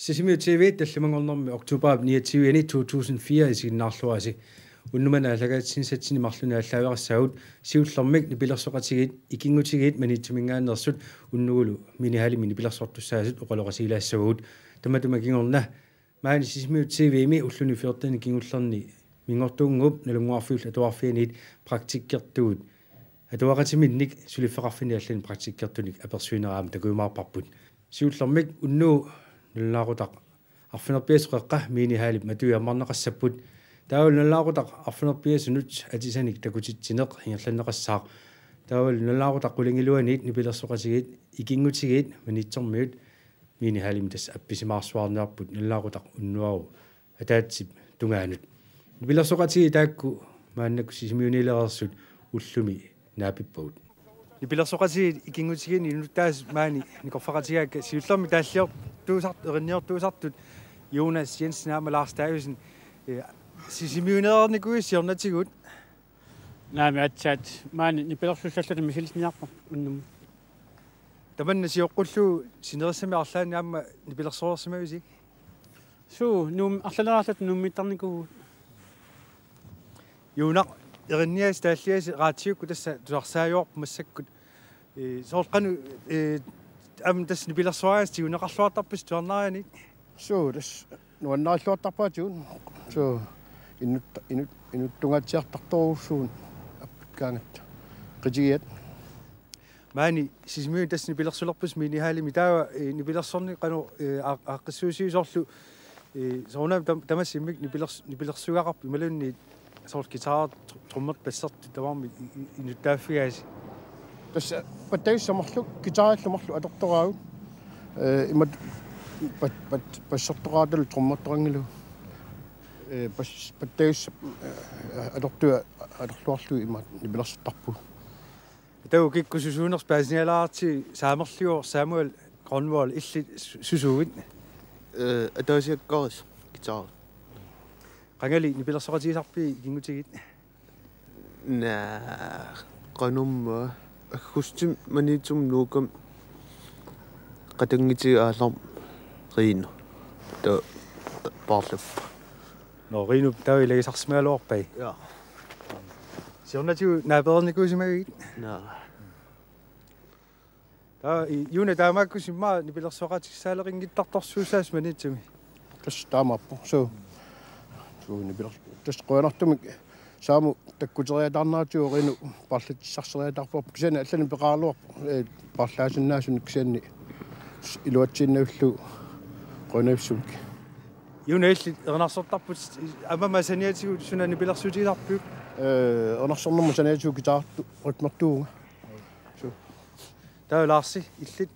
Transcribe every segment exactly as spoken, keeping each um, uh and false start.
Sisimiut T V tallimanngornermi oktobarip niogtyve to tusind fire isiginnaarluarisi. Unnummanna aallakaatitsinisatsinnit marlunnik aallaaveqassaagut. Siullermik nipilersoqatigiit ikinngutigiit Maniitsuminngaanneersut unnugulu minihallimi nipilersortussaasut oqaloqatigilaassavagut. Tamatuma kingorna maani Sisimiut T V-mi ulluni fjorten kingullerni Minngortuunnguup Nalunnguarfiullu Atuarfianiit praktikkertugut atuaqatiminnik suliffeqarfinni allani praktikkertunik apersuineraamik takujumaarparput. Siullermik unnugu nalunaaqutaq arfineq-pingasoqeqqa minihallip matui ammarneqassapput. Taavalu nalunaaqutaq arfineq-pingasunut atisanik takutitsineq ingerlanneqassaaq. Taavalu nalunaaqutaq qulingiluaniit nipilersoqatigiit ikinngutigiit Maniitsormiut minihallimi tassa appisimaarsuarniarput nalunaaqutaq unnuaru ataatsip tungaanut. Nipilersoqatigiit taakku maannakkut Sisimiuniilereersut ullumi naapippagut. Nipilersoqatigiit ikinngutigiinni inuttaasut maani nikorfaqatigaakka siullermik taalliortuusart-, erinniortuusartut Jonas Jensen aamma Lars Davidsen, eh, Sisimiuneernikui siornatigut. Naamik, aatsaat maani nipilersussallata misilittiniarparput unnummut. Tamanna sioqqullugu sinerissami arlaanni aamma nipilersoreersimavisi? Suu, Nuum-, arlaleriarluta Nuummiittarnikuuvugut. Jonas, erinniasi taalliasi raatiukkut tassa tusarsaajuarput massakkut. Ee, soorlu qanoq, ee, aamma tassa nipilersuarigassat tiguneqarluartarpisi tusarnaarianit? Suu, tassa nuannarilluartarpaatigut. Suu, inut-, inut-, inuttungaatsiartartorujussuuvoq appikkaangatta. Qitigiat. Maani Sisimiuni tassa nipilersulerpusi minihallimi taava, ee, nipilersorneq qanoq, ee, aa-, aaqqissuussiviuk soorlu, ee, soorunami tam-, tamassi immikkut nipilers-, nipilersugaqarpit imaluunniit soorlu guitar tr-, trommertut bassertut tamarmik i-, i-, inuttaaffigaasi? Tassa pattagissat marluk, guitarillu marluk atortoraagut. Ee, imatut pat-, pat-, bassertoqaatalu trommertoqanngilagut. Ee, pas-, pattagissat, ee, atortui atorluarlugit imaattoq nipilersortarpugut. Taava kikkut susuunersut paasinialaartigit, Saamerliuvoq Samuel Grønvold, illit su-, susuuit? Ee, ataasiakkaarisi guitar. Qangali nipilersoqatigisarpigit ikinngutigiit? Naa, qanormaa, aggustimi Maniitsumi Nuukami qatanngutigiit aallarmat Riinu. Taava paarlappoq. Nå, Riinup taava ilagisarsimagaluarpai. Ja. Siornatigut naapereernikuusimavigit? Naa. Taava i-, Jonas, taamaakkusi immaqa nipilersoqatigissaaleqinngittartorsuussaasi Maniitsumi? Tassa taamaappoq. Suu. Suu nipiler-, tassa qujanartumik Saamu takkuteriataarneratigut Riinu paarlatissarseriataarparput, kisianni allanik peqaraluarpoq, ee, paarlaasinnaasunik, kisianni s-, iluatsiinnarlugu qujanarsuarmik. Jonas, illit erinarsortarput, aamma saniatigut suna nipilersuutigisarpiuk? Ee, erinarsornermut saniatigut guitartut rytmertuuvunga. Suu. Taava Larsi, illit?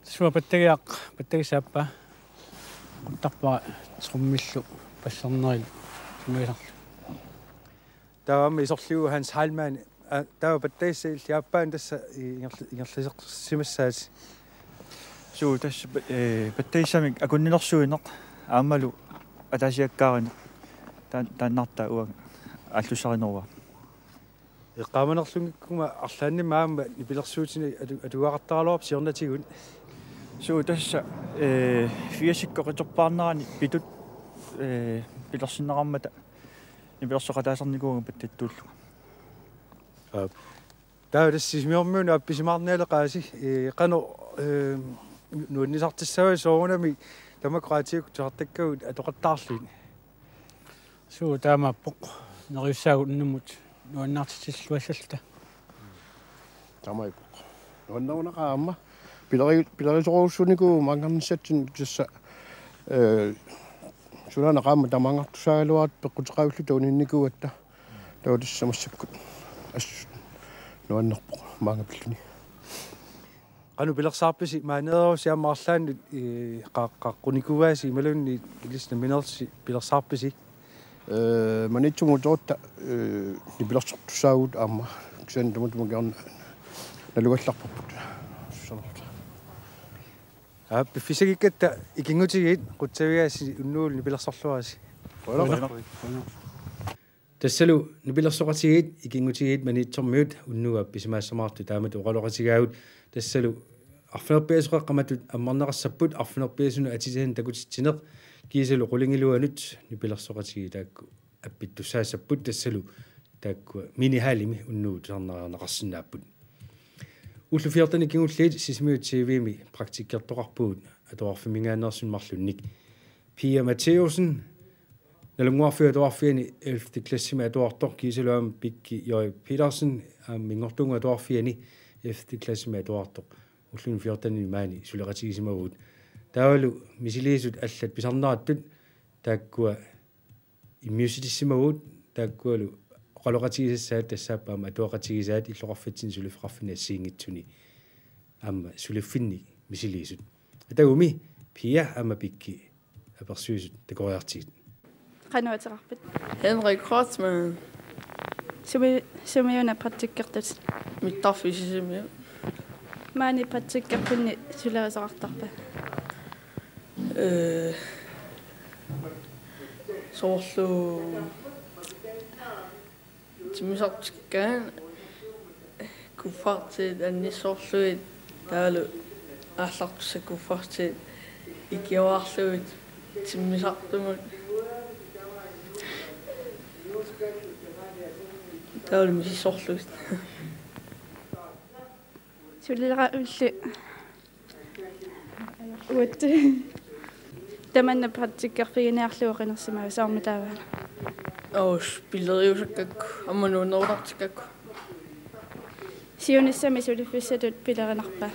Tassa uanga pattagiaq, pattagissap aappaa. Quttarpara trommillu, bassernerlu, sumigisarlu. Taava aamma isorliuvoq Hans Heilmann, aa, taava pattagissat illit aappaanni tassa i-, ingerl-, ingerlaseqqissimassaasi. Suu, tassa pa-, ee, pattagissamik akunnilersuineq aammalu ataasiakkaarineq. Taan-, taannaartaa uanga aallussarineruara. Eqqaamanerlunngikkuma arlaannimmi aamma nipilersuutinik atu-, atugaqartaraluarpit siornatigut? Suu, tassa, ee, firsikkut qiterpaarnerani Pitut, ee, pilersinneqarmata nipilersoqataasarnikuuvunga pattattuullunga. Aap. Taava tassa Sisimiormiunut appisimaarnialeqaasi, ee, qanoq, ee, nuannisartissavasi soorunami tamakku raatiukkut tusartakkagut atoqattaarlugit? Suu, taamaappoq. Neriussaagut unnummut nuannaartitsilluassalluta. Taamaappoq. Nuannerunaqaaq aamma. Pileri-, pilerisorujussuunikuuvugut maanngarnissatsinnut, tassa, ee, sunaana qaammat tamaanngartussaagaluaratta peqquteqavilluta uninnikuugatta. Taava tassa massakkut assut nuannerpoq maannga pilluni. Qanoq pilersaarpisi maaneereerusi aamma arlaannut, ee, qa-, qaqqunikuugaasi imaluunniit ilissi nammineerlusi pilersaarpisi? Ee, Maniitsumi uterutta, ee, nipilersortussaavugut aamma, kisianni tamatuma kingorna nalugallarparput. Susanarluta. Aa, piffissakikkatta ikinngutigiit, qutsavigaassi unnugu nipilersorluarisi. Qujanaq. Tassalu nipilersoqatigiit ikinngutigiit Maniitsormiut unnugu appisimaassamaartut taamatut oqaloqatigaagut, tassalu arfineq-pingasoqaqqat matut ammarneqassapput, arfineq-pingasunut atisanik takutitsineq kiisalu qulingiluanut nipilersoqatigiit taakku appittussaassapput, tassalu taakku minihallimi unnugu tusarnaariarneqarsinnaapput. Ullut fjorten kingulliit Sisimiut T V-mi praktikkertoqarpugut atuarfimminngaanneersoq marlunnik. Pia Matthæussen, Nalunnguarfiup Atuarfiani ellevte klassimi atuartoq, kiisalu aamma Pikki J. Petersen, aamma Minngortuunnguup Atuarfiani ellevte klassimi atuartoq, ulluni fjortenini maani suleqatigisimavugut. Taavalu misiliisut allat pisarnerattut taakkua immiussitissimavugut, taakkualu oqaloqatigisassaat tassaapput aamma atuaqatigisaat illoqarfitsinni suliffeqarfinni assigiinngitsuni aamma suliffinni misiliisut. Atagumi Pia aamma Pikki apersuisut takoriartigit. Qanoq ateqarpit? Henrik Kreutzmann. Sumi-, sumiuna praktikkertutit? Mittarfik Sisimiut. Maani praktikkerfinni sulerisoqartarpa? Øh, soorlu timmisartikkaanni kuffertit annissorlugit taavalu aallartussat kuffertit ikiorarlugit timmisartumut taavalu misissorlugit. Sulileravilli. Uagut. Tamanna praktikkerfiginiarlugu qinersimava, soormi taava? Aas, pileriusakkakku, aamma nuannerunartikkakku. Siunissami suliffissatut pilerinarpa?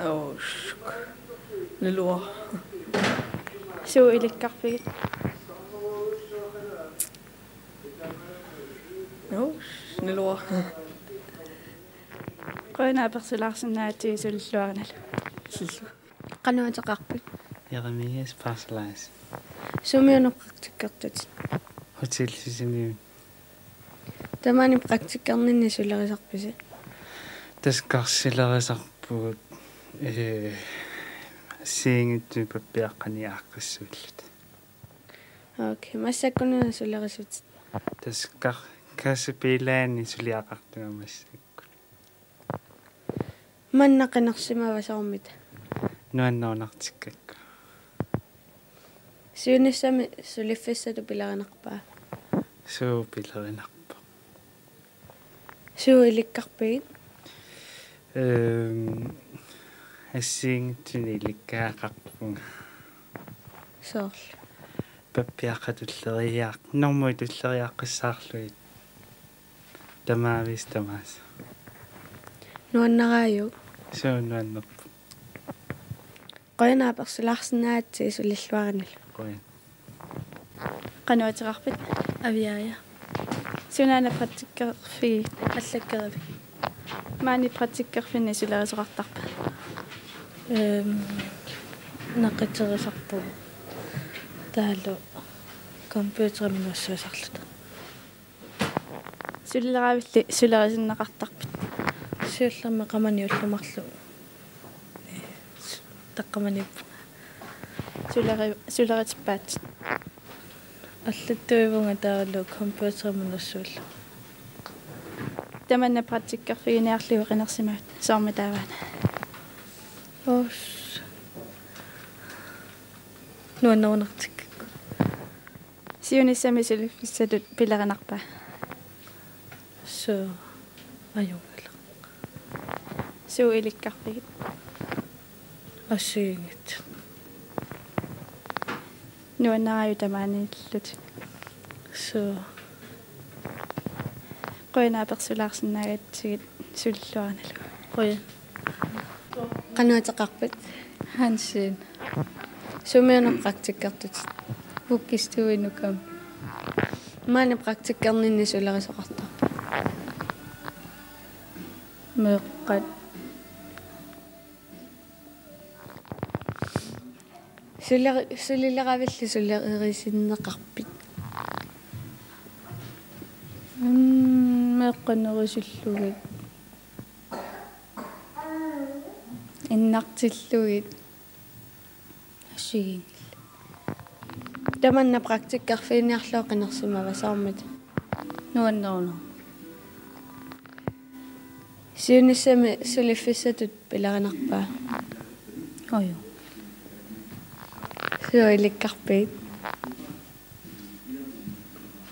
Aas, naluara. Suut ilikkarpigit? Aas, naluara. Qujanaq apersulaarsinnaagatsigu sulilluarinalu. Qanoq ateqarpit? Jeremias Parsalaas. Sumiuna praktikkertutit? Hotel Sisimiuni. Tamaani praktikkerninni sulerisarpisi? Taskaq sulerisarpugut, ee, assigiinngitsut pappiaqqani aaqqissuulluta. Okay, massakkununa sulerisutit? Taskaq kassebilaani suliaqartunga massakkut. Manna qinersimava, soormita? Nuannerunartikkakku. Siunissami suliffissatut pilerinarpa? Suu, pilerinarpoq. Suut ilikkarpigit? Ehm, assigiinngitsunik ilikkagaqarpunga. Soorlu? Pappiaqqat tulleriiaaq-, normui tulleriiaaqqissaarlugit. Tamaavisa tamaasa. Nuannaraajuk? Suu, nuannerpoq. Qujanaq apersulaarsinnaagatsigit sulilluarinalu. Qujan. Qanoq ateqarpit? Aviaja. Sunaana praktikkerfigit? Allakkerivik. Maani praktikkerfinni sulerisoqartarpa? Ehm, naqiterisarpugut. Taavalu computerimut nuussuusarluta. Sulileravilli sulerisinneqartarpit? Siullermik qamani ullut marluk. Taqqamaniippunga. Suleri-, suleritippaat? Allattuivunga taavalu computerimut nuussuullunga. Tamanna praktikkerfiginiarlugu qinersimavat, soormi taava? Uus. Nuannerunartikkakku. Siunissami suliffissatut pilerinarpa? Suu, ajunngilaq. Suut ilikkarpigit? Assigiinngitsut. Nuannaraajuk tamaaniillutit? Suu. Qujanaq apersulaarsinnaagatsigit sulilluarinalu. Qujan. Qanoq ateqarpit? Hansen. Sumiuna praktikkertutit? Vuggestue i Nukami. Maani praktikkerninni sulerisoqartarpa? Meeqqat. Suleri-, sulileravilli sulerisinneqarpit? Mm, meeqqat nerisillugit. Innartillugit. Assigiinngillat. Tamanna praktikkerfiginiarlugu qinersimava, soormita? Nuannerunarpoq. Siunissami suliffissatut pilerinarpa? Oju. Suu ilikkarpit?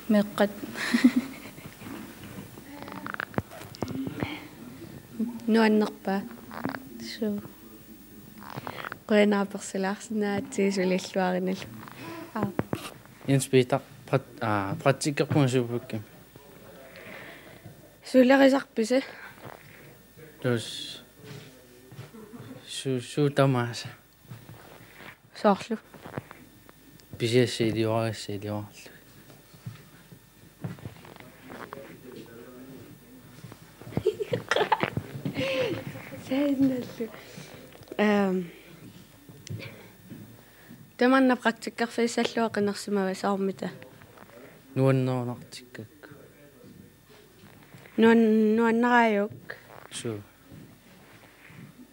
Meeqqat. Nuannerpa? Suu. Qujanaq apersulaarsinnaagatsigit, sulilluarinalu. Aap. Jens Peter, prat-, aa, praktikkerpunga Superbyggimi. Sulerisarpisi? Tus. Su-, suut tamaasa. Soorlu? Pisiassat ilioragassat iliorarlugit. Saannallu. Ehm. Tamanna praktikkerfigissallugu qinersimava, soormita? Nuannerunartikkakku. Nuan-, nuannaraajuk? Suu.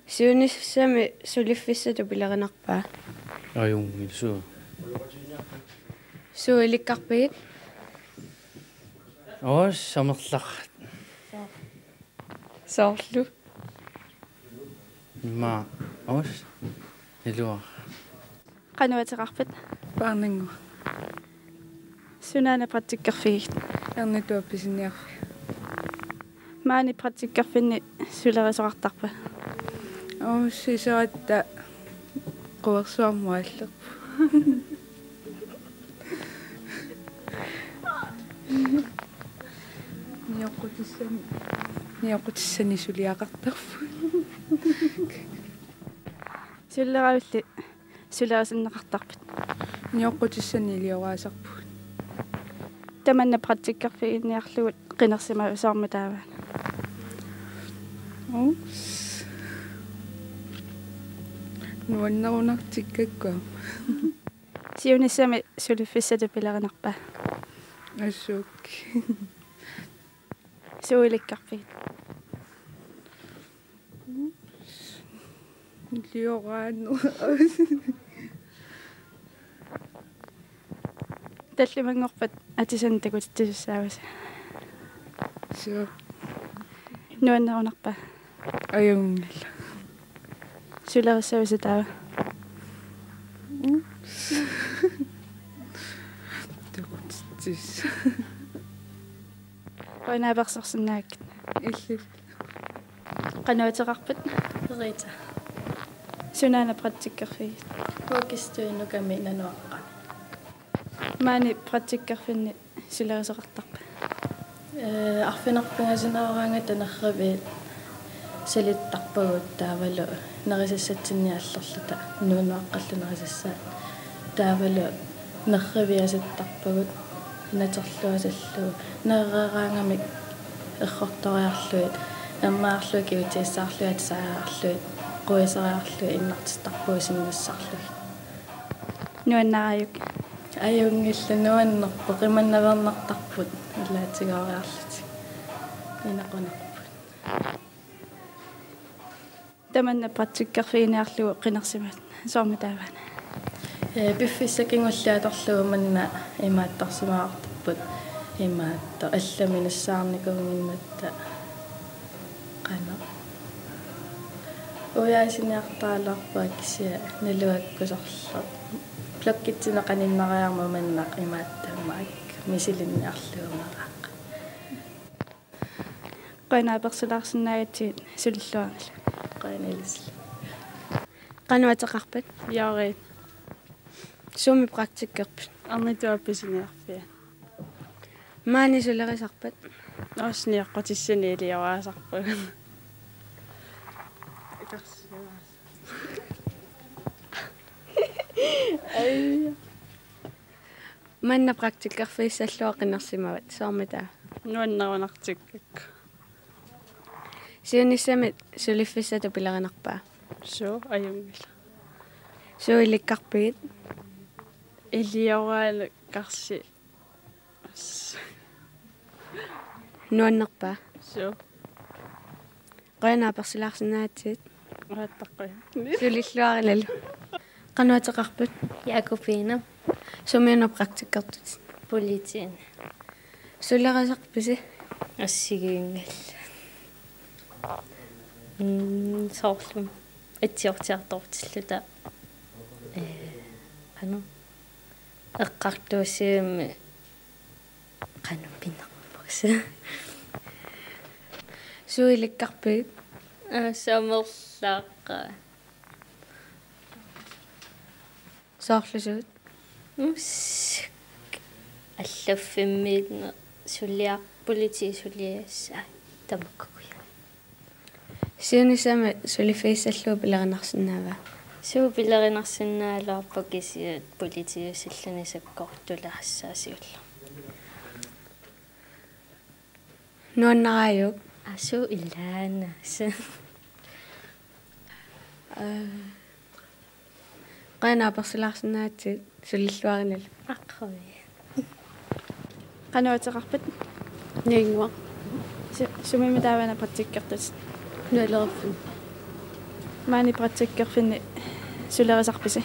Siunissami suliffissatut pilerinarpa? Ajunngilaq, suu. Suu ilikkarpit? Oos, amerlaqaat. Soorlu? Ima, oos, iluaq. Qanoq ateqarpit? Paarnannguaq. Sunaana praktikkerfigigit? Ernituap pisiniarfia. Maani praktikkerfinni sulerisoqartarpa? Oos, iseratta quersuarmut aallerpoq. Nioqqutissani, nioqqutissani suliaqartarput. Sulleravilli sulerisinneqartarpit? Nioqqutissani iliorasarpugut. Tamanna praktikkerfiginiarlugu qinersimava, soormi taava? Ups. Nuannerunartikkakku. Siunissami suliffissatut pilerinarpa? Assut. Suu ilikkarpit? Ilioraanneq. Tallimanngorpat atisanik takutitsisussaavusi? Suu. Nuannerunarpa? Ajunngilaq. Sulerissavusi taava? Mm. Takutitsissuaq. Qujanaq apersorsinnaagakkit. Illillu. Qanoq ateqarpit? Rita. Sunaana praktikkerfigigit? Vuggestue Nukami nanuaqqami. Maani praktikkerfinni sulerisoqartarpa? Ee, arfineq-pingasuneraangat nerriviit sulittarpagut taavalu nerisassatsinniallerluta, nuannuaqqallu nerisassaat. Taavalu nerriviasuttarpagut naterluasallugu, nerereeraangamik errortoriarlugit, ernaarlugit, kigutissaarlugit, atisariarlugit, quiseriarlugit innartittarpagut sinnassarlugit. Nuannaraajuk? Ajunngilaq, nuannerpoq, qimannavernartarput ilaatigooriarlutik. Inequnarput. Tamanna praktikkerfiginiarlugu qinersimavat, soormi taava? Ee, piffissaq kingulleq atorlugu manna imaattorsimavarput, imaattoq allami nassaarnikuunnginnatta. Qanoq. Ujaasiniartaraluarpunga kisianni naluakkusorlu. Blokkitsineq qaninnariarmat manna imaattumik misilinniarlugu maraaq. Qujanaq apersulaarsinnaagatsigit, sulilluarnalu. Qujanaq ilissi. Qanoq ateqarpit? Jorit. Sumi praktikkerpit? Ernituap pisiniarfia. Maani sulerisarpit? Oos, nioqqutissani iliorasarpugut. Ai. Manna praktikkerfigissallugu qinersimavat, soormi taava? Nuannerunartikkakku. Siunissami suliffissatut pilerinarpa? Suu, ajunngilaq. Suu ilikkarpigit? Ilioraaneq karsi. Nuannerpa? Suu. Qujanaq apersulaarsinnaagatsigit. Qujanaq. Sulilluarinalu. Qanoq ateqarpit? Jakobine. Sumiuna praktikkertutit? Politiini. Sulerisarpisi? Assigiinngillat. Mm, soorlu atsiortiartortilluta, ee, qanoq, eqqartuussivimmik qanoq pinerpoq. Suut ilikkarpigit? Aa, amerlaqaat. Soorlu suut? Uss. Allaffimmiinneq suliar-, politiit suliassaat tamakkuupput. Siunissami suliffigissallugu pilerinarsinnaava? Suu, pilerinarsinnaagaluarpoq, kisianni politiit silluni sakkortulaassaat siullermik. Nuannaraajuk? Aa, suu, ilaana. Aa, qujanaq apersulaarsinnaagatsigit, sulilluarinalu. Aqquvi. Qanoq ateqarpit? Niinnguaq. Su-, sumimmi taava una praktikkertutit? Nualeqqami. Maani praktikkerfinni sulerisarpisi?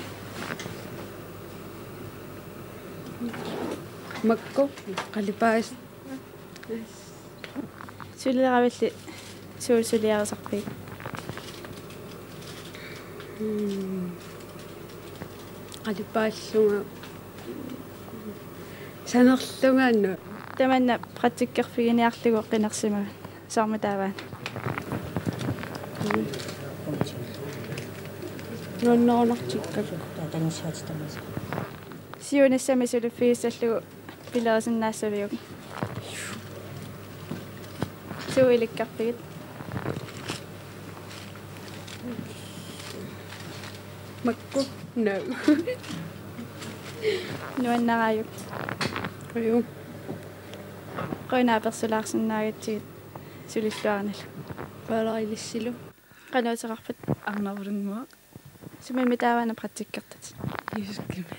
Makku, qalipaat. Suleravilli suut suliarisarpigit? Mm. Qalipaallunga. Sanerlunga una. Tamanna praktikkerfiginiarlugu qinersimavat. Soormi taava una? Nuannerunartikkalu. Siunissami suliffigissallugu pilerisinnaassaviuk? Suut ilikkarpigit? Makku? No. Nuannaraajuk? Aju. Qujanaq apersulaarsinnaagatsigit, sulilluarinalu. Qujanaq ilissilu. Qanoq ateqarpit? Arnarulunguaq. Sumimmi taava una praktikkertutit? Jyskimi.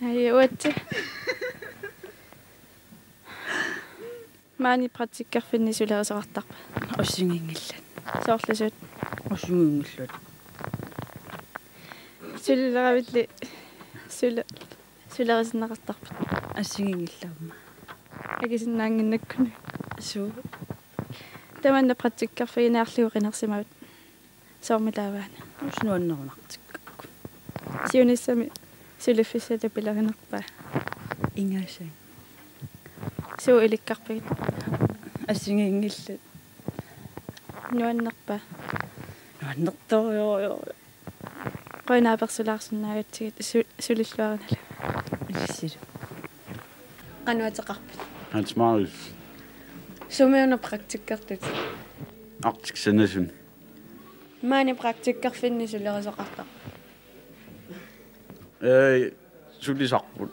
Aju, uatsi. Maani praktikkerfinni sulerisoqartarpa? Assigiinngillat. Soorlu suut? Assigiinngillat. Sulileravilli sule-, sulerisinneqartarpit? Assigiinngillat aamma. Akisinnaannginnakkuni. Suu. Tamanna praktikkerfiginiarlugu qinersimavat. Soormi taava una? Uss, nuannerunartikkakku. Siunissami suliffissallu pilerinarpa? Ingasaanga. Suut ilikkarpigit? Assigiinngillat. Nuannerpa? Nuannertorujussuuvoq. Qujanaq apersulaarsinnaagatsigit, su-, sulilluarinalu. Ilissilu. Qanoq ateqarpit? Hans Marius. Sumi una praktikkertutit? Arctic Sanasuni. Maani praktikkerfinni sulerisoqartarpa? Ee, sulisarput.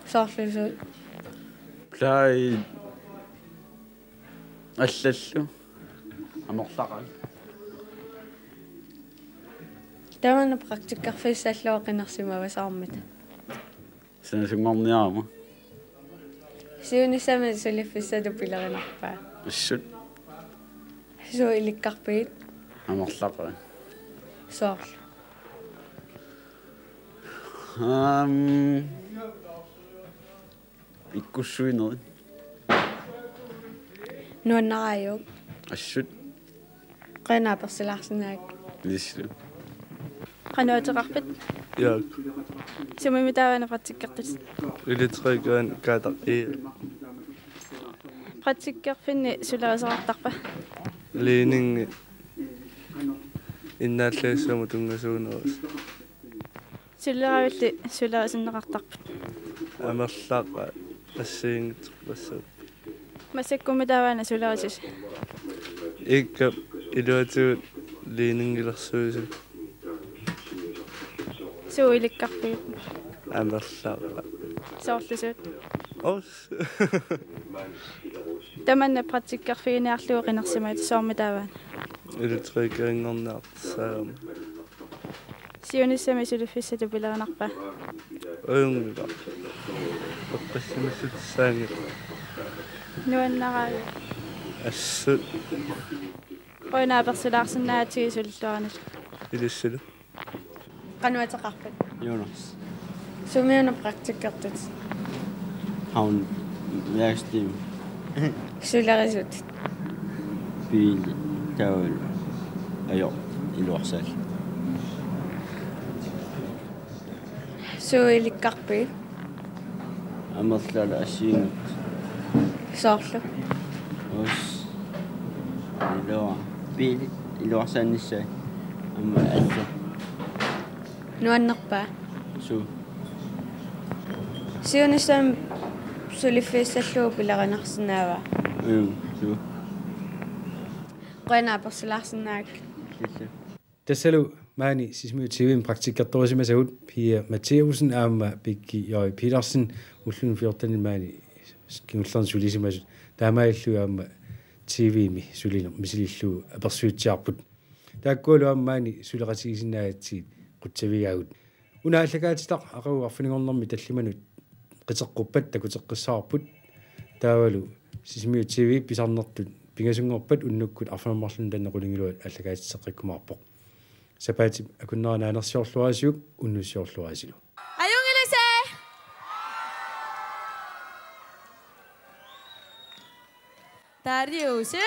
Soorlu suut? Plejit allallu. Amerlaqaat. Tamanna praktikkerfissallugu qinersimava, soormita? Sanasunngorniarama. Siunissami suliffissallu pilerinarpa? Assut. Suut ilikkarpigit? Amerlaqaat. Soorlu? Aam, ikkussuinerit. Nuannaraajuk? Assut. Qujanaq apersulaarsinnaagakkit. Ilissilu. Qanoq ateqarpit? Jaak. Sumimmi taava una praktikkertutit? Elektrikeriani Kaataq. Praktikkerfinni sulerisoqartarpa? Ledningi innaallagissamut tunngasuunerusut. Suleravilli sulerisinneqartarpit? Amerlaqaat, assigiinngitsorpassuupput. Massakkummi taava una sulerisusi? Iikka, iluatigut ledningilersuisut. Suut ilikkarpigit? Amerlaqaat. Soorlu suut? Os. Tamanna praktikkerfiginiarlugu qinersimavat, soormi taava una? Elektrikerinngorniartussaagama. Siunissami suliffissallu pilerinarpa? Ajunngilaq. Eqqissisimassutissaanngilaq. Nuannaraajuk? Assut. Qujanaq apersulaarsinnaagatsigit, sulilluarinalu. Ilissilu. Qanoq ateqarpit? Jonas. Sumi una praktikkertutit? Havn. Værksted. Sulerisut. Biili taavalu. Ajo, iluarsaat. Suut ilikkarpigit? Amerlaqaat assigiinngitsut. Soorlu? Us. Ilua. Biili iluarsaannissaat. Aamma alla. Nuannerpa? Suu. Siunissami suliffigissallugu pilerinarsinnaava? Uu, suu. Qujanaq apersulaarsinnaagakkit. Illit. Tassalu maani Sisimiut T V-mi praktikkertorisimasagut Pia Matthæussen aamma Pikki J. Petersen ulluni fjortenini maani kingullerni sulisimasut, taamaalilluni aamma T V-mi sulineq misilillugu apersuitsiarput. Taakkualu aamma maani suleqatigisinnaagatsigit qutsavigaagut. Una aallakaatitaq aqagu arfininngornermi tallimanut qiteqquppat takuteqqissavarput. Taavalu Sisimiut T V pisarnertut pingasunngorpat unnukkut arfineq-marlunut tanneq qulingiluat aallakaatitseqqikkumaarpoq. Sapaatip akunnera naanersiorluarisiuk unnussiorluarisilu. Ajunngilasi! Tariusi.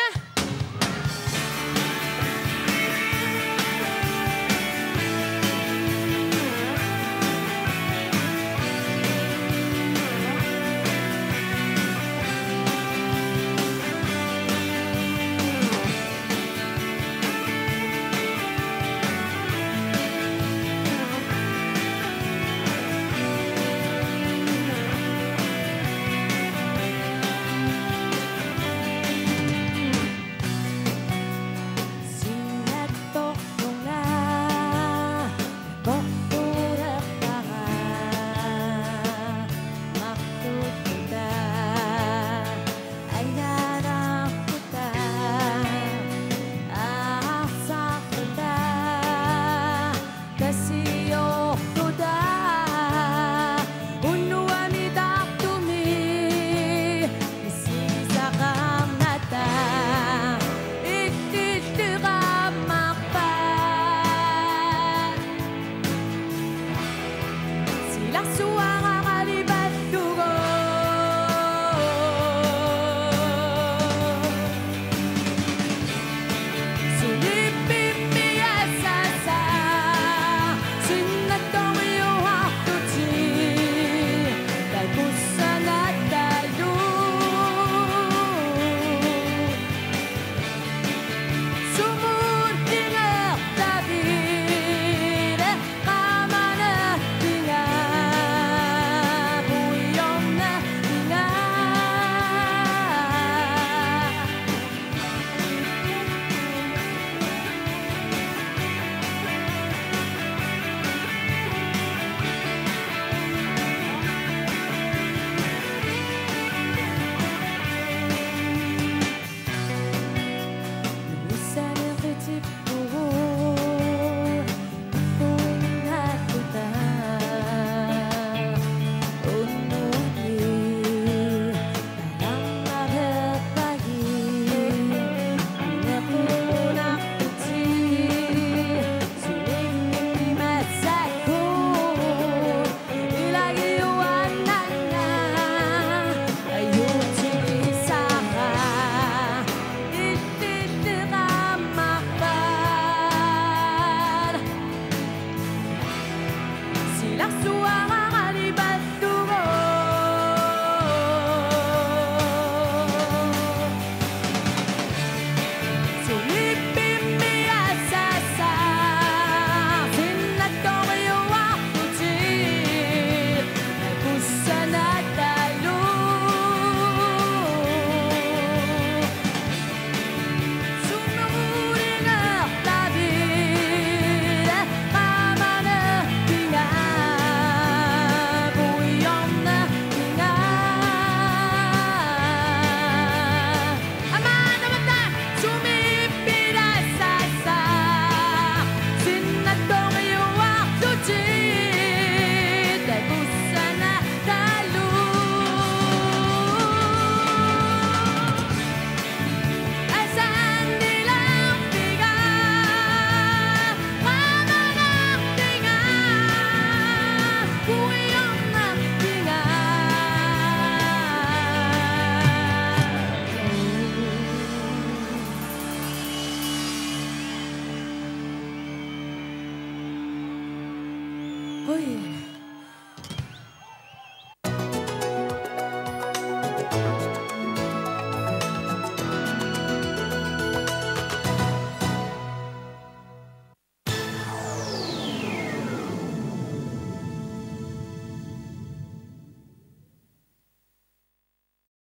Ui.